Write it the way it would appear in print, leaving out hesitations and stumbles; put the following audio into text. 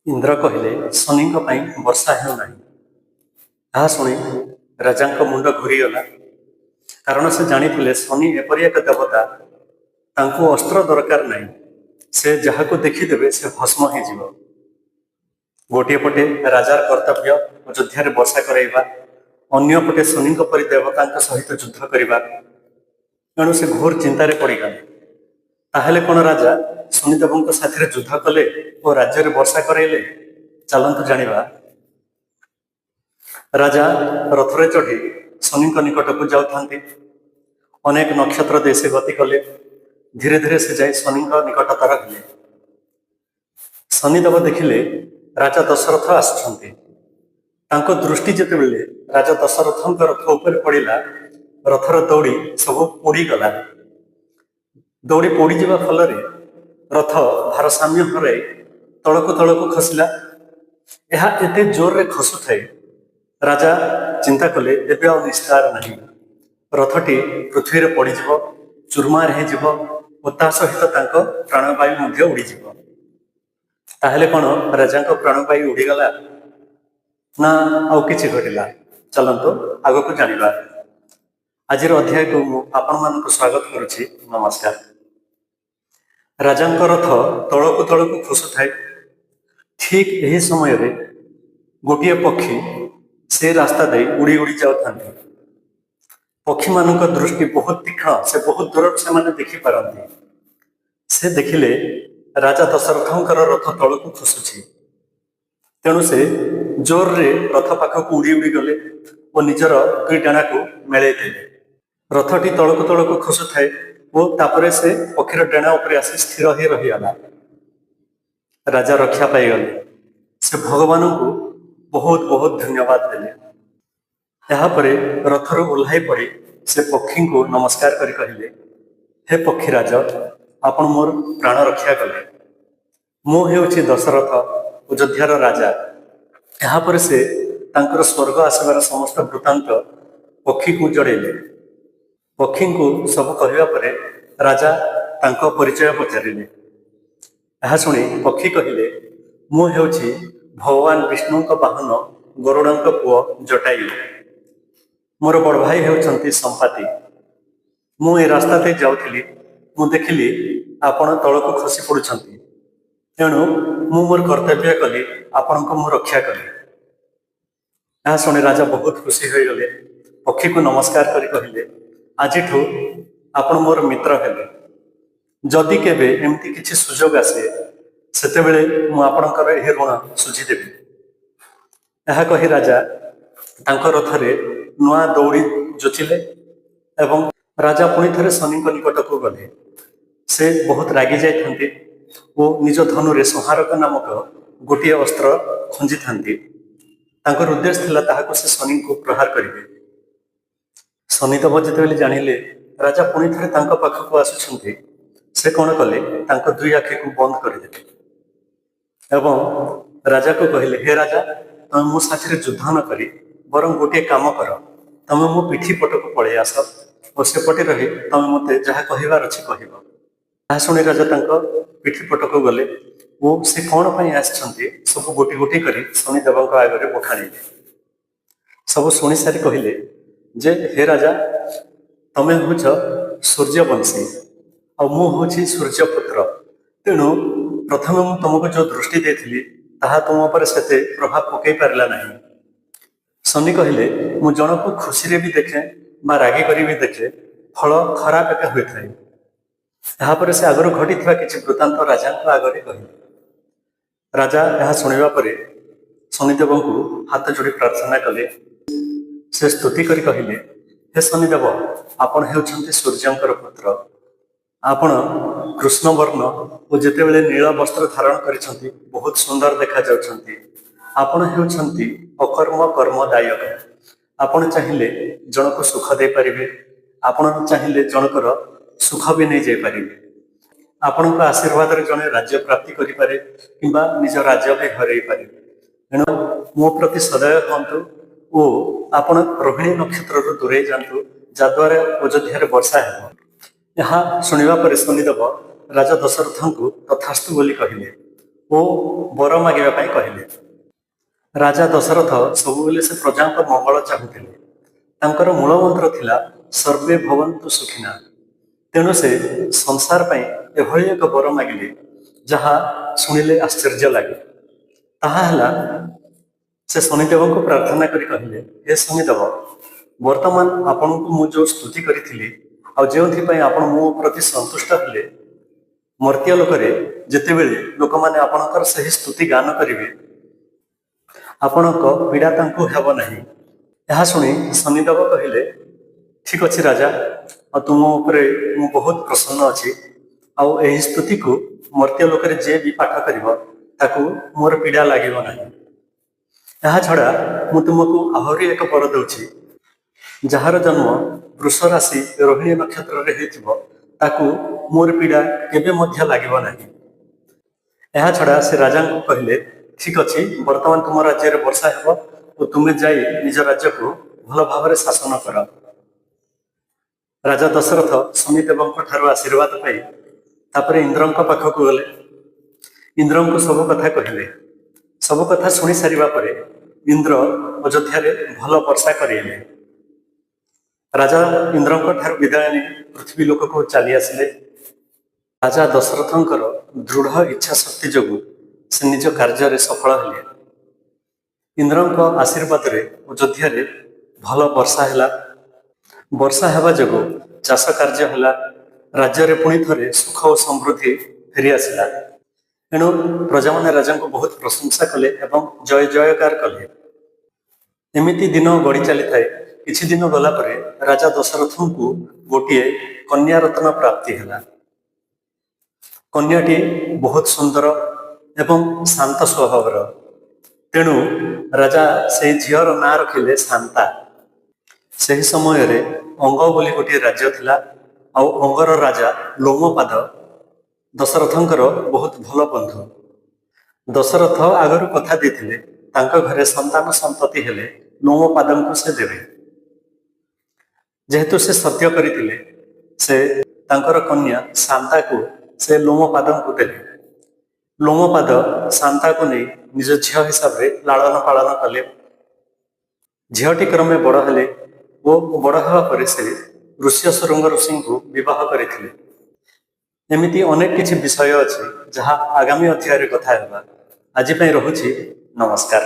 ଇନ୍ଦ୍ର କହିଲେ, ଶନିଙ୍କ ପାଇଁ ବର୍ଷା ହେଉନାହିଁ। ଏହା ଶୁଣି ରାଜାଙ୍କ ମୁଣ୍ଡ ଘୁରିଗଲା, କାରଣ ସେ ଜାଣିଥିଲେ ଶନି ଏପରି ଏକ ଦେବତା, ତାଙ୍କୁ ଅସ୍ତ୍ର ଦରକାର ନାହିଁ। ସେ ଯାହାକୁ ଦେଖିଦେବେ, ସେ ଭସ୍ମ ହେଇଯିବ। ଗୋଟିଏ ପଟେ ରାଜାର କର୍ତ୍ତବ୍ୟ ଅଯୋଧ୍ୟାରେ ବର୍ଷା କରାଇବା, ଅନ୍ୟ ପଟେ ଶନିଙ୍କ ପରି ଦେବତାଙ୍କ ସହିତ ଯୁଦ୍ଧ କରିବା। ତେଣୁ ସେ ଘୋର ଚିନ୍ତାରେ ପଡ଼ିଗଲେ। ତାହେଲେ କଣ ରାଜା ଶନିଦେବଙ୍କ ସାଥିରେ ଯୁଦ୍ଧ କଲେ ଓ ରାଜ୍ୟରେ ବର୍ଷା କରାଇଲେ? ଚାଲନ୍ତୁ ଜାଣିବା। ରାଜା ରଥରେ ଚଢ଼ି ଶନିଙ୍କ ନିକଟକୁ ଯାଉଥାନ୍ତି। ଅନେକ ନକ୍ଷତ୍ର ଦେଇ ସେ ଗତି କଲେ। ଧୀରେ ଧୀରେ ସେ ଯାଇ ଶନିଙ୍କ ନିକଟତର ହେଲେ। ଶନିଦେବ ଦେଖିଲେ ରାଜା ଦଶରଥ ଆସୁଛନ୍ତି। ତାଙ୍କ ଦୃଷ୍ଟି ଯେତେବେଳେ ରାଜା ଦଶରଥଙ୍କ ରଥ ଉପରେ ପଡ଼ିଲା, ରଥର ଦଉଡ଼ି ସବୁ ପୋଡ଼ିଗଲା। ଦଉଡ଼ି ପୋଡ଼ିଯିବା ଫଳରେ ରଥ ଭାରସାମ୍ୟ ହରାଇ ତଳକୁ ତଳକୁ ଖସିଲା। ଏହା ଏତେ ଜୋରରେ ଖସୁଥାଏ, ରାଜା ଚିନ୍ତା କଲେ, ଏବେ ଆଉ ନିସ୍ତାର ନାହିଁ। ରଥଟି ପୃଥିବୀରେ ପଡ଼ିଯିବ, ଚୁରମାର ହେଇଯିବ ଓ ତା ସହିତ ତାଙ୍କ ପ୍ରାଣବାୟୁ ମଧ୍ୟ ଉଡ଼ିଯିବ। ତାହେଲେ କଣ ରାଜାଙ୍କ ପ୍ରାଣବାୟୁ ଉଡ଼ିଗଲା ନା ଆଉ କିଛି ଘଟିଲା? ଚାଲନ୍ତୁ ଆଗକୁ ଜାଣିବା। ଆଜିର ଅଧ୍ୟାୟକୁ ମୁଁ ଆପଣମାନଙ୍କୁ ସ୍ୱାଗତ କରୁଛି। ନମସ୍କାର। ରାଜାଙ୍କ ରଥ ତଳକୁ ତଳକୁ ଖସୁଥାଏ। ଠିକ ଏହି ସମୟରେ ଗୋଟିଏ ପକ୍ଷୀ ସେ ରାସ୍ତା ଦେଇ ଉଡ଼ି ଉଡ଼ି ଯାଉଥାନ୍ତି। ପକ୍ଷୀମାନଙ୍କ ଦୃଷ୍ଟି ବହୁତ ତୀକ୍ଷ୍ଣ। ସେ ବହୁତ ଦୂରରୁ ସେମାନେ ଦେଖିପାରନ୍ତି। ସେ ଦେଖିଲେ ରାଜା ଦଶରଥଙ୍କର ରଥ ତଳକୁ ଖସୁଛି। ତେଣୁ ସେ ଜୋରରେ ରଥ ପାଖକୁ ଉଡ଼ି ଉଡ଼ି ଗଲେ ଓ ନିଜର ଦୁଇ ଡେଣାକୁ ମେଳେଇ ଦେଲେ। ରଥଟି ତଳକୁ ତଳକୁ ଖସୁଥାଏ ଓ ତାପରେ ସେ ପକ୍ଷୀର ଡେଣା ଉପରେ ଆସି ସ୍ଥିର ହେଇ ରହିଗଲା। ରାଜା ରକ୍ଷା ପାଇଗଲେ। ସେ ଭଗବାନଙ୍କୁ ବହୁତ ବହୁତ ଧନ୍ୟବାଦ ଦେଲେ। ଏହାପରେ ରଥରୁ ଓହ୍ଲାଇ ପଡ଼ି ସେ ପକ୍ଷୀଙ୍କୁ ନମସ୍କାର କରି କହିଲେ, "ହେ ପକ୍ଷୀରାଜ, ଆପଣ ମୋର ପ୍ରାଣ ରକ୍ଷା କଲେ। ମୁଁ ହେଉଛି ଦଶରଥ, ଅଯୋଧ୍ୟାର ରାଜା।" ଏହାପରେ ସେ ତାଙ୍କର ସ୍ୱର୍ଗ ଆସିବାର ସମସ୍ତ ବୃତ୍ତାନ୍ତ ପକ୍ଷୀକୁ ଜଣେଇଲେ। ପକ୍ଷୀଙ୍କୁ ସବୁ କହିବା ପରେ ରାଜା ତାଙ୍କ ପରିଚୟ ପଚାରିଲେ। ଏହା ଶୁଣି ପକ୍ଷୀ କହିଲେ, "ମୁଁ ହେଉଛି ଭଗବାନ ବିଷ୍ଣୁଙ୍କ ବାହନ ଗରୁଡ଼ଙ୍କ ପୁଅ ଜଟାୟୁ। ମୋର ବଡ଼ ଭାଇ ହେଉଛନ୍ତି ସମ୍ପାତି। ମୁଁ ଏ ରାସ୍ତା ଦେଇ ଯାଉଥିଲି। ମୁଁ ଦେଖିଲି ଆପଣ ତଳକୁ ଖସି ପଡୁଛନ୍ତି। ତେଣୁ ମୁଁ ମୋର କର୍ତ୍ତବ୍ୟ କଲି, ଆପଣଙ୍କୁ ମୁଁ ରକ୍ଷା କଲି।" ଏହା ଶୁଣି ରାଜା ବହୁତ ଖୁସି ହୋଇଗଲେ। ପକ୍ଷୀକୁ ନମସ୍କାର କରି କହିଲେ, "ଆଜିଠୁ ଆପଣ ମୋର ମିତ୍ର ହେଲେ। ଯଦି କେବେ ଏମିତି କିଛି ସୁଯୋଗ ଆସେ, ସେତେବେଳେ ମୁଁ ଆପଣଙ୍କର ଏହି ଋଣ ଶୁଝିଦେବି।" ଏହା କହି ରାଜା ତାଙ୍କ ରଥରେ ନୂଆ ଦଉଡ଼ି ଯୋଚିଲେ ଏବଂ ରାଜା ପୁଣି ଥରେ ଶନିଙ୍କ ନିକଟକୁ ଗଲେ। ସେ ବହୁତ ରାଗି ଯାଇଥାନ୍ତି ଓ ନିଜ ଧନୁରେ ସଂହାରକ ନାମକ ଗୋଟିଏ ଅସ୍ତ୍ର ଖଞ୍ଜିଥାନ୍ତି। ତାଙ୍କର ଉଦ୍ଦେଶ୍ୟ ଥିଲା ତାହାକୁ ସେ ଶନିଙ୍କୁ ପ୍ରହାର କରିବେ। ଶନିଦେବ ଯେତେବେଳେ ଜାଣିଲେ ରାଜା ପୁଣି ଥରେ ତାଙ୍କ ପାଖକୁ ଆସୁଛନ୍ତି, ସେ କଣ କଲେ, ତାଙ୍କ ଦୁଇ ଆଖିକୁ ବନ୍ଦ କରିଦେଲେ ଏବଂ ରାଜାକୁ କହିଲେ, "ହେ ରାଜା, ତମେ ମୋ ସାଥିରେ ଯୁଦ୍ଧ ନ କରି ବରଂ ଗୋଟିଏ କାମ କର। ତମେ ମୋ ପିଠି ପଟକୁ ପଳେଇ ଆସ ଓ ସେପଟେ ରହି ତମେ ମୋତେ ଯାହା କହିବାର ଅଛି କହିବ।" ତାହା ଶୁଣି ରାଜା ତାଙ୍କ ପିଠି ପଟକୁ ଗଲେ ଓ ସେ କଣ ପାଇଁ ଆସିଛନ୍ତି, ସବୁ ଗୋଟି ଗୋଟି କରି ଶନିଦେବଙ୍କ ଆଗରେ ବଖାଣିଲେ। ସବୁ ଶୁଣି ସାରି କହିଲେ ଯେ, "ହେ ରାଜା, ତମେ ହଉଛ ସୂର୍ଯ୍ୟବଂଶୀ ଆଉ ମୁଁ ହଉଛି ସୂର୍ଯ୍ୟପୁତ୍ର। ତେଣୁ ପ୍ରଥମେ ମୁଁ ତମକୁ ଯୋଉ ଦୃଷ୍ଟି ଦେଇଥିଲି, ତାହା ତୁମ ଉପରେ ସେତେ ପ୍ରଭାବ ପକେଇ ପାରିଲା ନାହିଁ।" ଶନି କହିଲେ, "ମୁଁ ଜଣକୁ ଖୁସିରେ ବି ଦେଖେ ବା ରାଗି କରି ବି ଦେଖେ, ଫଳ ଖରାପ ଏକା ହୋଇଥାଏ।" ଏହାପରେ ସେ ଆଗରୁ ଘଟିଥିବା କିଛି ବୃତ୍ତାନ୍ତ ରାଜାଙ୍କ ଆଗରେ କହିଲେ। ରାଜା ଏହା ଶୁଣିବା ପରେ ଶନିଦେବଙ୍କୁ ହାତ ଯୋଡ଼ି ପ୍ରାର୍ଥନା କଲେ। ସେ ସ୍ତୁତି କରି କହିଲେ, "ହେ ଶନିଦେବ, ଆପଣ ହେଉଛନ୍ତି ସୂର୍ଯ୍ୟଙ୍କର ପୁତ୍ର। ଆପଣ କୃଷ୍ଣବର୍ଣ୍ଣ ଓ ଯେତେବେଳେ ନୀଳ ବସ୍ତ୍ର ଧାରଣ କରିଛନ୍ତି, ବହୁତ ସୁନ୍ଦର ଦେଖାଯାଉଛନ୍ତି। ଆପଣ ହେଉଛନ୍ତି ଅକର୍ମ କର୍ମଦାୟକ। ଆପଣ ଚାହିଁଲେ ଜଣକୁ ସୁଖ ଦେଇପାରିବେ, ଆପଣ ଚାହିଁଲେ ଜଣଙ୍କର ସୁଖ ବି ନେଇଯାଇପାରିବେ। ଆପଣଙ୍କ ଆଶୀର୍ବାଦରେ ଜଣେ ରାଜ୍ୟ ପ୍ରାପ୍ତି କରିପାରେ କିମ୍ବା ନିଜ ରାଜ୍ୟ ବି ହରେଇ ପାରେ। ତେଣୁ ମୋ ପ୍ରତି ସଦୟ ହୁଅନ୍ତୁ ଓ ଆପଣ ରୋହିଣୀ ନକ୍ଷତ୍ରରୁ ଦୂରେଇ ଯାଆନ୍ତୁ, ଯାଦ୍ୱାରା ଅଯୋଧ୍ୟାରେ ବର୍ଷା ହେବ।" ଏହା ଶୁଣିବା ପରେ ଶନିଦେବ ରାଜା ଦଶରଥଙ୍କୁ ତଥାସ୍ତୁ ବୋଲି କହିଲେ। ଓ ବର ମାଗିବା ପାଇଁ କହିଲେ। ରାଜା ଦଶରଥ ସବୁବେଳେ ସେ ପ୍ରଜାଙ୍କ ମଙ୍ଗଳ ଚାହୁଁଥିଲେ। ତାଙ୍କର ମୂଳ ମନ୍ତ୍ର ଥିଲା ସର୍ବେ ଭବନ୍ତୁ ସୁଖିନଃ। ତେଣୁ ସେ ସଂସାର ପାଇଁ ଏଭଳି ଏକ ବର ମାଗିଲେ, ଯାହା ଶୁଣିଲେ ଆଶ୍ଚର୍ଯ୍ୟ ଲାଗେ। ତାହା ହେଲା, ସେ ଶନିଦେବଙ୍କୁ ପ୍ରାର୍ଥନା କରି କହିଲେ, ହେ ଶନିଦେବ, ବର୍ତ୍ତମାନ ଆପଣଙ୍କୁ ମୁଁ ଯୋଉ ସ୍ତୁତି କରିଥିଲି ଆଉ ଯେଉଁଥିପାଇଁ ଆପଣ ମୋ ପ୍ରତି ସନ୍ତୁଷ୍ଟ ହେଲେ, ମର୍ତ୍ତ୍ୟ ଲୋକରେ ଯେତେବେଳେ ଲୋକମାନେ ଆପଣଙ୍କର ସେହି ସ୍ତୁତି ଗାନ କରିବେ, ଆପଣଙ୍କ ପୀଡ଼ା ତାଙ୍କୁ ହେବ ନାହିଁ। ଏହା ଶୁଣି ଶନିଦେବ କହିଲେ, ଠିକ ଅଛି ରାଜା, ଆଉ ତୁମ ଉପରେ ମୁଁ ବହୁତ ପ୍ରସନ୍ନ ଅଛି। ଆଉ ଏହି ସ୍ତୁତିକୁ ମର୍ତ୍ତ୍ୟ ଲୋକରେ ଯିଏ ବି ପାଠ କରିବ, ତାକୁ ମୋର ପୀଡ଼ା ଲାଗିବ ନାହିଁ। ଏହା ଛଡ଼ା ମୁଁ ତୁମକୁ ଆହୁରି ଏକ ବର ଦେଉଛି। ଯାହାର ଜନ୍ମ ବୃଷ ରାଶି ରୋହିଣୀ ନକ୍ଷତ୍ରରେ ହେଇଥିବ, ତାକୁ ମୋର ପୀଡ଼ା କେବେ ମଧ୍ୟ ଲାଗିବ ନାହିଁ। ଏହା ଛଡ଼ା ସେ ରାଜାଙ୍କୁ କହିଲେ, ଠିକ ଅଛି, ବର୍ତ୍ତମାନ ତୁମ ରାଜ୍ୟରେ ବର୍ଷା ହେବ ଓ ତୁମେ ଯାଇ ନିଜ ରାଜ୍ୟକୁ ଭଲ ଭାବରେ ଶାସନ କର। ରାଜା ଦଶରଥ ଶନିଦେବଙ୍କ ଠାରୁ ଆଶୀର୍ବାଦ ପାଇ ତାପରେ ଇନ୍ଦ୍ରଙ୍କ ପାଖକୁ ଗଲେ। ଇନ୍ଦ୍ରଙ୍କୁ ସବୁ କଥା କହିଲେ। ସବୁ କଥା ଶୁଣି ସାରିବା ପରେ ଇନ୍ଦ୍ର ଅଯୋଧ୍ୟାରେ ଭଲ ବର୍ଷା କରେଇଲେ। ରାଜା ଇନ୍ଦ୍ରଙ୍କ ଠାରୁ ବିଦାୟ ନେଇ ପୃଥିବୀ ଲୋକକୁ ଚାଲି ଆସିଲେ। ରାଜା ଦଶରଥଙ୍କର ଦୃଢ଼ ଇଚ୍ଛା ଶକ୍ତି ଯୋଗୁଁ ସେ ନିଜ କାର୍ଯ୍ୟରେ ସଫଳ ହେଲେ। ଇନ୍ଦ୍ରଙ୍କ ଆଶୀର୍ବାଦରେ ଅଯୋଧ୍ୟାରେ ଭଲ ବର୍ଷା ହେଲା। ବର୍ଷା ହେବା ଯୋଗୁଁ ଚାଷ କାର୍ଯ୍ୟ ହେଲା। ରାଜ୍ୟରେ ପୁଣି ଥରେ ସୁଖ ଓ ସମୃଦ୍ଧି ଫେରି ଆସିଲା। ଏଣୁ ପ୍ରଜାମାନେ ରାଜାଙ୍କୁ ବହୁତ ପ୍ରଶଂସା କଲେ ଏବଂ ଜୟ ଜୟକାର କଲେ। ଏମିତି ଦିନ ଗଡ଼ି ଚାଲିଥାଏ। କିଛି ଦିନ ଗଲା ପରେ ରାଜା ଦଶରଥଙ୍କୁ ଗୋଟିଏ କନ୍ୟା ରତ୍ନ ପ୍ରାପ୍ତି ହେଲା। କନ୍ୟାଟି ବହୁତ ସୁନ୍ଦର ଏବଂ ଶାନ୍ତ ସ୍ୱଭାବର। ତେଣୁ ରାଜା ସେଇ ଝିଅର ନାଁ ରଖିଲେ ଶାନ୍ତା। ସେହି ସମୟରେ ଅଙ୍ଗ ବୋଲି ଗୋଟିଏ ରାଜ୍ୟ ଥିଲା ଆଉ ଅଙ୍ଗର ରାଜା ଲୋମପାଦ ଦଶରଥଙ୍କର ବହୁତ ଭଲ ବନ୍ଧୁ। ଦଶରଥ ଆଗରୁ କଥା ଦେଇଥିଲେ, ତାଙ୍କ ଘରେ ସନ୍ତାନ ସନ୍ତତି ହେଲେ ଲୋମପାଦଙ୍କୁ ସେ ଦେବେ। ଯେହେତୁ ସେ ସତ୍ୟ କରିଥିଲେ, ସେ ତାଙ୍କର କନ୍ୟା ଶାନ୍ତାକୁ ସେ ଲୋମପାଦଙ୍କୁ ଦେଲେ। ଲୋମପାଦ ଶାନ୍ତାକୁ ନେଇ ନିଜ ଝିଅ ହିସାବରେ ଲାଳନ ପାଳନ କଲେ। ଝିଅଟି କ୍ରମେ ବଡ଼ ହେଲେ ଓ ବଡ଼ ହେବା ପରେ ସେ ଋଷ୍ୟଶୃଙ୍ଗ ଋଷିଙ୍କୁ ବିବାହ କରିଥିଲେ। ଏମିତି ଅନେକ କିଛି ବିଷୟ ଅଛି, ଯାହା ଆଗାମୀ ଅଧ୍ୟାୟରେ କଥା ହେବା। ଆଜି ପାଇଁ ରହୁଛି। ନମସ୍କାର।